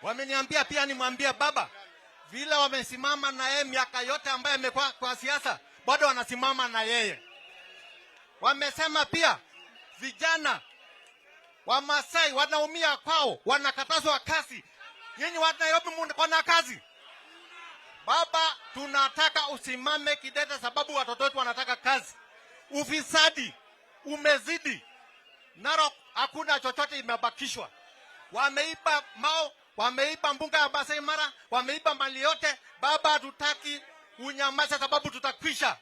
Wameniambia pia nimwambie baba vile wamesimama na yeye miaka yote ambayo amekuwa kwa siasa, bado wanasimama na yeye. Wamesema pia vijana wa Masai wanaumia kwao, wanakatazwa kazi. Nyinyi wa Nairobi mko na kazi? Baba, tunataka usimame kidete, sababu watoto wetu wanataka kazi. Ufisadi umezidi Narok, hakuna chochote imebakishwa. Wameiba Mau, wameiba mbuga ya Masai Mara, wameiba mali yote. Baba, hatutaki unyamaze, sababu tutakwisha.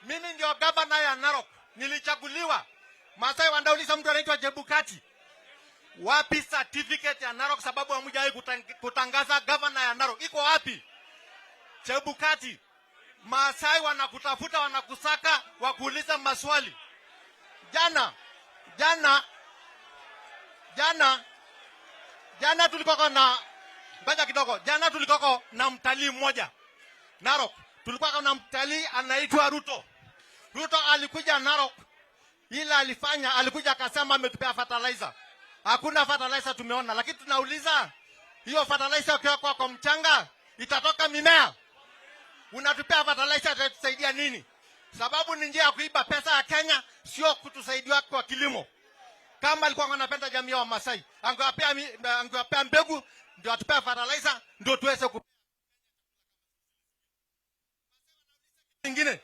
Mimi ndio gavana ya Narok, nilichaguliwa. Masai wanauliza mtu anaitwa Chebukati, wapi certificate ya Narok? Sababu hamjawahi kutangaza gavana ya Narok, iko wapi? Chebukati, Masai wanakutafuta, wanakusaka, wakuuliza maswali. Jana jana jana jana tulikuwa na, ngoja kidogo, jana tulikuwa na mtalii mmoja Narok, tulikuwa na mtalii anaitwa Ruto. Ruto alikuja Narok, ila alifanya, alikuja akasema ametupea fertilizer. Hakuna fertilizer tumeona, lakini tunauliza, hiyo fertilizer ukiwekwa kwa mchanga itatoka mimea? Unatupea fertilizer itatusaidia nini? Sababu ni njia ya kuiba pesa ya Kenya, sio kutusaidia kwa kilimo. Kama alikuwa anapenda jamii ya Wamasai, angewapea mbegu ndio atupea fertilizer ndio tuweze ku ingine.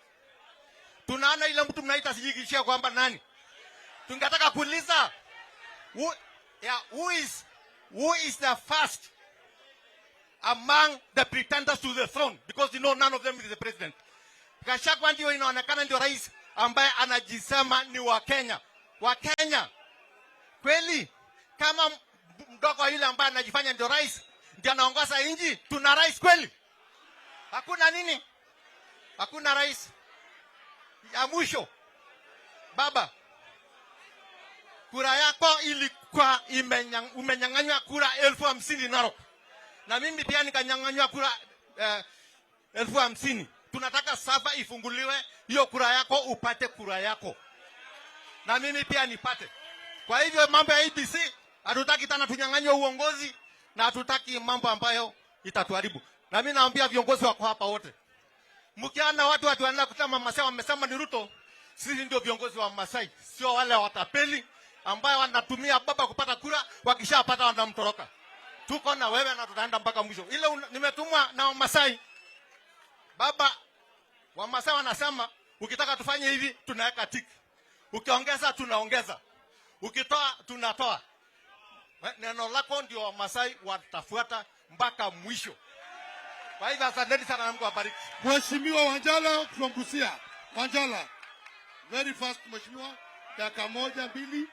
Tunaona ile mtu mnaita sijikishia kwamba nani. Tungetaka kuuliza who is the first among the pretenders to the throne, because you know none of them is the president. Gachagua ndio inaonekana ndio rais ambaye anajisema ni wa Kenya. Wa Kenya kweli? Kama mdogo yule ambaye anajifanya ndio rais ndio anaongoza nchi, tuna rais kweli? Hakuna nini? Hakuna rais. Ya mwisho, baba, kura yako ilikuwa umenyang'anywa kura 50,000 Narok, na mimi pia nikanyang'anywa kura 50,000. Tunataka server ifunguliwe, hiyo kura yako upate kura yako, na mimi pia nipate. Kwa hivyo mambo ya IEBC hatutaki tena tunyang'anywe uongozi, na hatutaki mambo ambayo itatuharibu. Na mimi naambia viongozi wako hapa wote, mkiona watu wanaenda kusema Masai wamesema ni Ruto, sisi ndio viongozi wa Masai, sio wale watapeli ambayo wanatumia baba kupata kura, wakishapata wanamtoroka. Tuko na wewe na tutaenda mpaka mwisho. Ile nimetumwa na Wamasai. Baba, Wamasai wanasema ukitaka tufanye hivi tunaweka tick, ukiongeza tunaongeza, ukitoa tunatoa. Neno lako ndio Wamasai watafuata mpaka mwisho. Kwa hivyo asanteni sana na Mungu awabariki. Mheshimiwa Wanjala from Busia. Wanjala. Very fast, Mheshimiwa. Dakika moja, mbili.